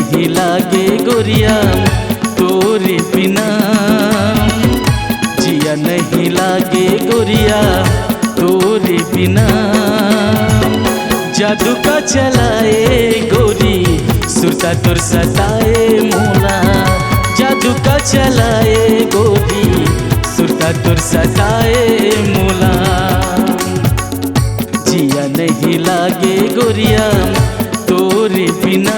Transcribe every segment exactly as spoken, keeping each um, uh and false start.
नहीं लागे गोरिया तोरे बिना, जिया नहीं लागे गोरिया तोरे बिना। जादू का चलाए गोरी, सुरता तोर सताए मोला। जादू का चलाए गोरी, सुरता तोर सताए मोला। जिया नहीं लागे गोरिया तोरे बिना,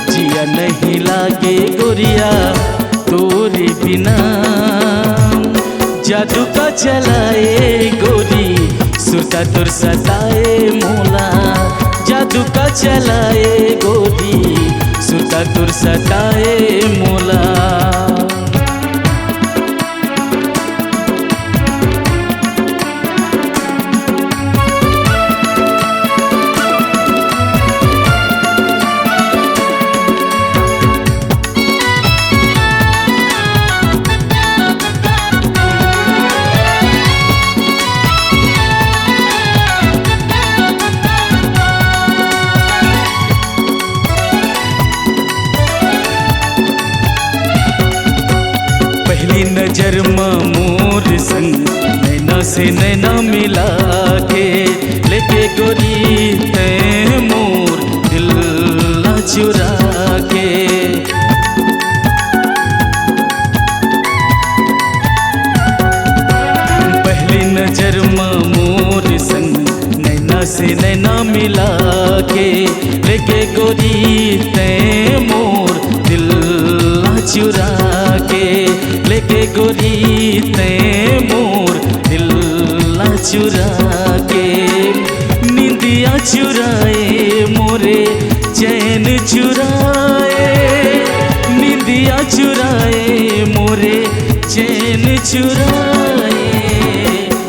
जिया नहीं लागे गोरिया तोरे बिना। जादू का चलाए गोरी, सुरता तोर सताए मोला। जादू का चलाए गोरी, सुरता तोर सताए मोला। पहली नजर म मोर संग नैना से नैना मिला के, लेके गोरी तैं मोर दिल ला चुरा के। पहली नजर म मोर संग नैना से नैना मिला के, लेके गोरी तैं मोर दिल ला चुरा के, लेके गोरी तैं मोर दिल ला चुरा के। निंदिया चुराए मोरे चैन चुराए, निंदिया चुराए मोरे चैन चुराए।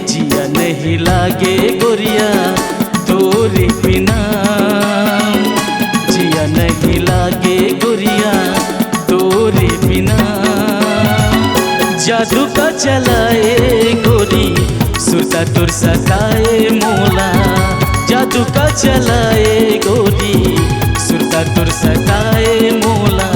जिया नहीं लागे गोरिया तोरे बिना, जिया नहीं लागे गोरिया तोरे बिना। जादू का चलाए गोरी, सुरता तोर सताए मोला। जादू का चलाए गोरी, सुरता तोर सताए मोला।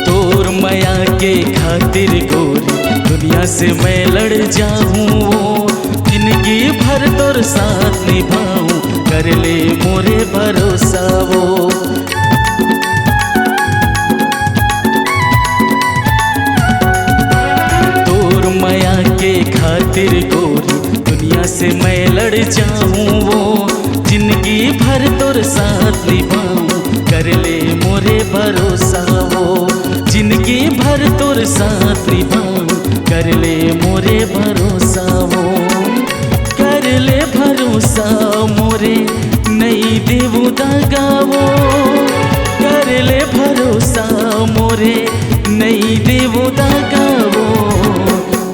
तोर मया के खातिर गोरी, दुनिया से मैं लड़ जाऊं वो। जिंदगी भर तोर साथ निभाऊं, कर ले मोरे भरोसा वो। तोर मया के खातिर गोरी, दुनिया से मैं लड़ जाऊं वो। जिंदगी भर तोर साथ निभाऊं, कर ले मोरे भरोसा वो। जिंदगी भर तोर साथ निभाऊं, कर ले मोरे भरोसा वो। कर ले भरोसा मोरे, नइ देवू दगा वो। कर ले भरोसा मोरे, नइ देवू दगा वो।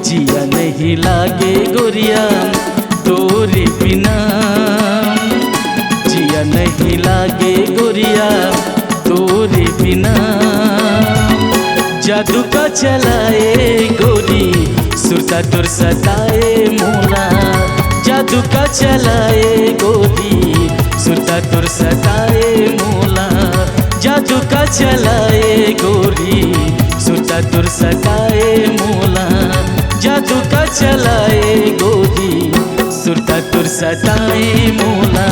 जिया नहीं लागे गोरिया तोरे बिना, जिया नहीं लागे गोरिया तोरे बिना। जादू का चलाए गोरी, सुरता तोर सताए मोला। जादू का चलाए गोरी, सुरता तोर सताए मोला। जादू का चलाए गोरी, सुरता तोर सताए मोला। जादू का चलाए गोरी, सुरता तोर सताए मोला।